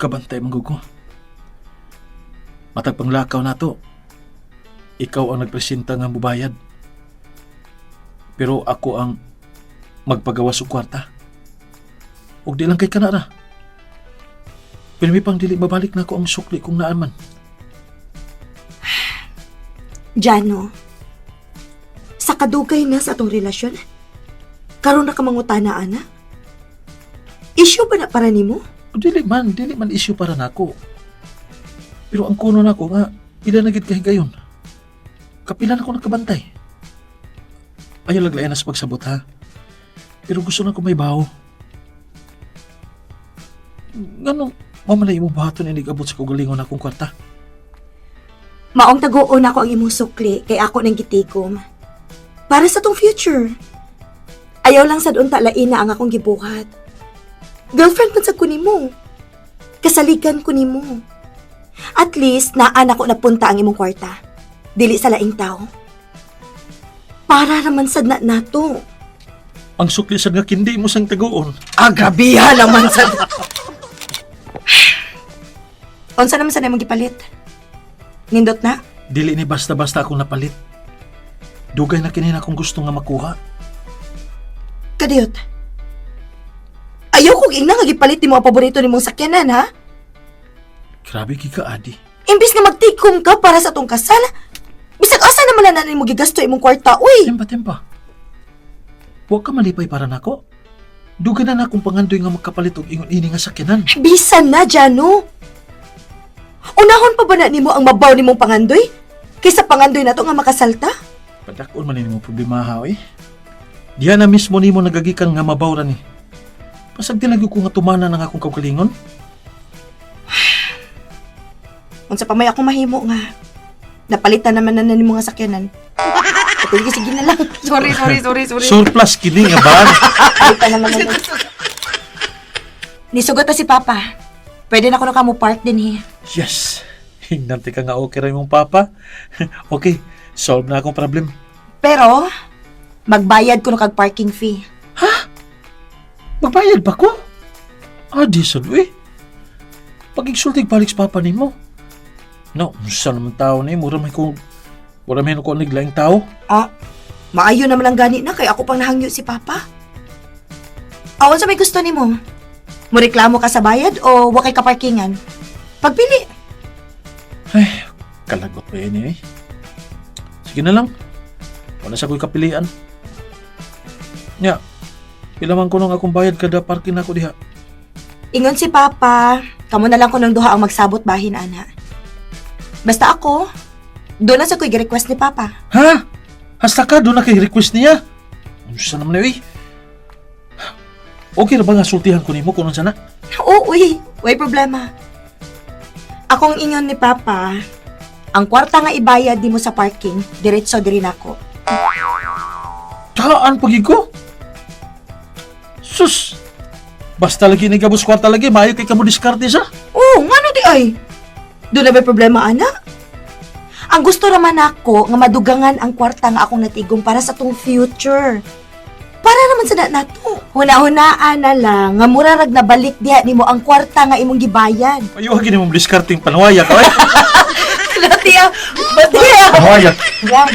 Nagkabantay man gud ko. Matag panglakaw nato, ikaw ang nagpresenta nga mubayad. Pero ako ang magpagawas og kwarta. Ug di lang kay kana ra. Pero may pang dili mabalik na ako ang sukli kung naan man. Jano, sa kadugay na sa atong relasyon, karon na ka mangutana, ana? Issue ba na para nimo? Dili man issue para nako. Pero ang kuno nako nga pila na gid kahigayon. Kapila na ko nakabantay. Ayaw laglayan na sa pagsabot, ha. Pero gusto na ko may bawo. Nganong mamalay mo buhaton inig abot sa kaugalingon akong kwarta? Maong taguon ako ang imong sukli kay ako nang gitigom. Para sa tong future. Ayaw lang sad unta lain na ang akong gibuhat. Girlfriend man sad ko nimo. Kasaligan ko nimo. At least naa na ko napunta ang imong kwarta. Dili sa laing tao. Para raman sad na nato. Ang sukli sad nga kindi mo sang taguon. Ah, grabiha naman sad. Unsa naman sa imong gipalit? Nindot na? Dili ni basta-basta akong napalit. Dugay na kini na akong gusto nga makuha. Kadiyot. Ayaw kong ingna nga gipalit nimo ang paborito nimong sakyanan, ha? Grabe gid ka, Adi. Imbis nga magtikom ka para sa atong kasal, bisag asa naman na nimo gigasto imong kwarta, uy. Tempa, tempa. Huwag ka malipay para nako. Dugay na na akong pangandoy nga magkapalit og ingon ini nga sakyanan. Bisan na, Jano. Unahon pa ba na nimo ang mabaw nimong pangandoy? Kaysa pangandoy na to nga makasalta? Padakon man nimo problema ha, oy. Diya na mismo nimo nagagikan nga mabaw ra ni. Pasag di lagi ko nga tumana ng akong kaugalingon. Unsa pa may ako mahimo nga. Napalitan naman na nimo nga sakyanan. Sige, sige na lang. Sorry, sorry, sorry, sorry. Surplus kini nga ba? Palitan naman na. Nisugot na si Papa. Pwede na ko na kamo park din eh. Yes. Hingnante ka nga okay ra imong papa. Okay, solve na akong problem. Pero, magbayad ko na kag parking fee. Magbayad ba ko? Adi sad uy. Pag-insultig balik sa papa nimo. No, unsa naman tao ni mura may ko naglaing tao. Ah, maayo naman ang gani na kay ako pang nahangyo si Papa. Awan sa may gusto nimo. Mureklamo ka sa bayad o wakay ka parkingan? Pagpili. Ay, kalagot pa yun eh. Sige na lang. Wala sa ko'y kapilian. Nya, pila man ko nung akong bayad kada parking nako diha. Ingon si Papa, kamo na lang ko ng duha ang magsabot bahin, ana. Basta ako, doon na sa ko'y request ni Papa. Ha? Hasta ka, doon na kay request niya. Unsa naman eh. Okay ra ba nga sultihan ko nimo kung unsa na? Oo, uy, way problema. Akong ingon ni Papa, ang kwarta nga ibayad di mo sa parking, diretso diri nako. Taan pagi ko? Sus! Basta lagi ni gabos kwarta lagi, maayo kay kamo diskarte sa. Oo, ngano di ay? Doon na ba'y problema, ana? Ang gusto raman ako nga madugangan ang kwarta nga akong natigom para sa tong future. Para naman sa nato. Huna-hunaan na lang nga mura rag nabalik diha nimo ang kwarta nga imong gibayad. Ayaw gini mo diskarting panuwaya ka, oy. Batiya, batiya. Panuwaya. Yeah.